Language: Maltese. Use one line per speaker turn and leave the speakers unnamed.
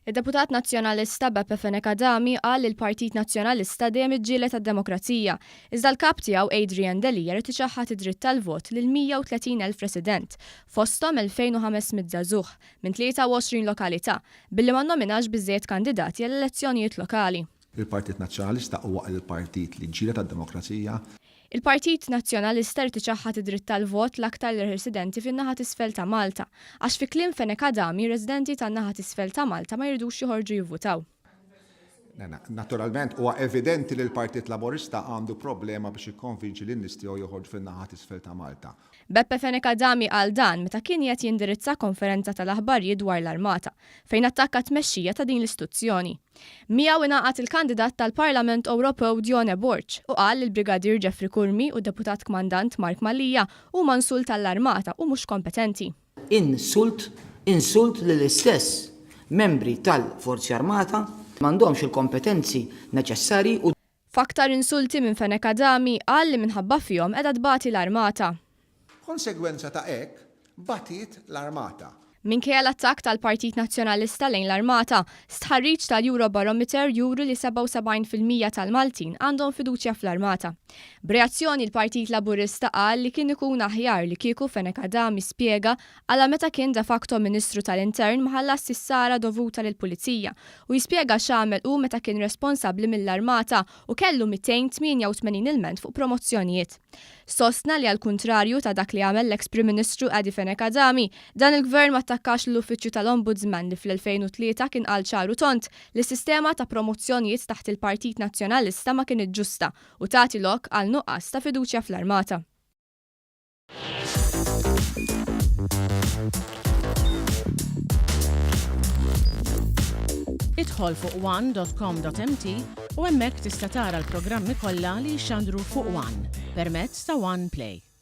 Id-deputat Nazzjonalista Beppe Fenech Adami qal li l-Partit Nazzjonalista dejjem iġġieled għad-demokrazija, iżda l-Kap tiegħu Adrian Delia ried iċaħħad id-dritt tal-vot lil 130,000 resident, fosthom 2,500 żagħżugħ, minn 23 lokalità, billi ma nnominax biżżejjed kandidati għall-elezzjonijiet lokali.
Il-Partit Nazzjonalista huwa l-partit li ġġieled għad-demokrazija.
Il-Partit Nazzjonalista jrid iċaħħad id-dritt tal-vot l-aktar lir-residenti fin-naħa t'isfel ta' Malta, għax fi kliem Fenech Adami r-residenti tan-naħa t'isfel ta' Malta ma jridux joħorġu jivvutaw.
Naturalment, huwa evidenti li l-Partit Laburista għandu problema biex jikkonvinċi lin-nies tiegħu joħorġu fin-naħa t'isfel ta' Malta.
Beppe Fenech Adami qal dan meta kien qiegħed jindirizza konferenza tal-aħbarijiet dwar l-Armata, fejn attakka t-tmexxija ta' din l-istituzzjoni. Miegħu ingħaqad il-kandidat tal-Parlament Ewropew Dione Borg u qal li l-Brigadier Jeffrey Curmi u d-Deputat Kmandant Mark Mallia huma insult għall-Armata u mhux kompetenti.
Insult, insult li l-istess membri tal-Forzi Armata m'għandhomx il-kompetenzi neċessarji u.
F'aktar insulti minn Fenech Adami qal li minħabba fihom qiegħda tbati l-Armata.
Konsegwenza ta' hekk, batiet l-Armata.
Minkejja l-attakk tal-Partit Nazzjonalista lejn l-Armata, stħarriġ tal-Eurobarometer juri li 77% tal-Maltin għandhom fiduċja fl-Armata. B'reazzjoni l-Partit Laburista qal li kien ikun aħjar li kieku Fenech Adami spjega għala meta kien de facto Ministru tal-Intern ma ħallasx is-sara dovuta lill-Pulizija u jispjega x'għamel hu meta kien responsabbli mill-Armata u kellu 288 ilment fuq promozzjonijiet. Sostna li għall-kuntrarju ta' dak li għamel l-eks Prim Ministru Eddie Fenech Adami, dan il-Gvern ma attakkax lill-Uffiċċju tal-Ombudsman li fl-2003 kien qal ċar u tond li s-sistema ta' promozzjonijiet taħt il-Partit Nazzjonalista ma kinitx ġusta u tagħti lok għal nuqqas ta' fiduċja fl-Armata.
Idħol fuq one.com.mt u hemmhekk tista' tara l-programmi kollha li jixxandru fuq One permezz ta' One Play.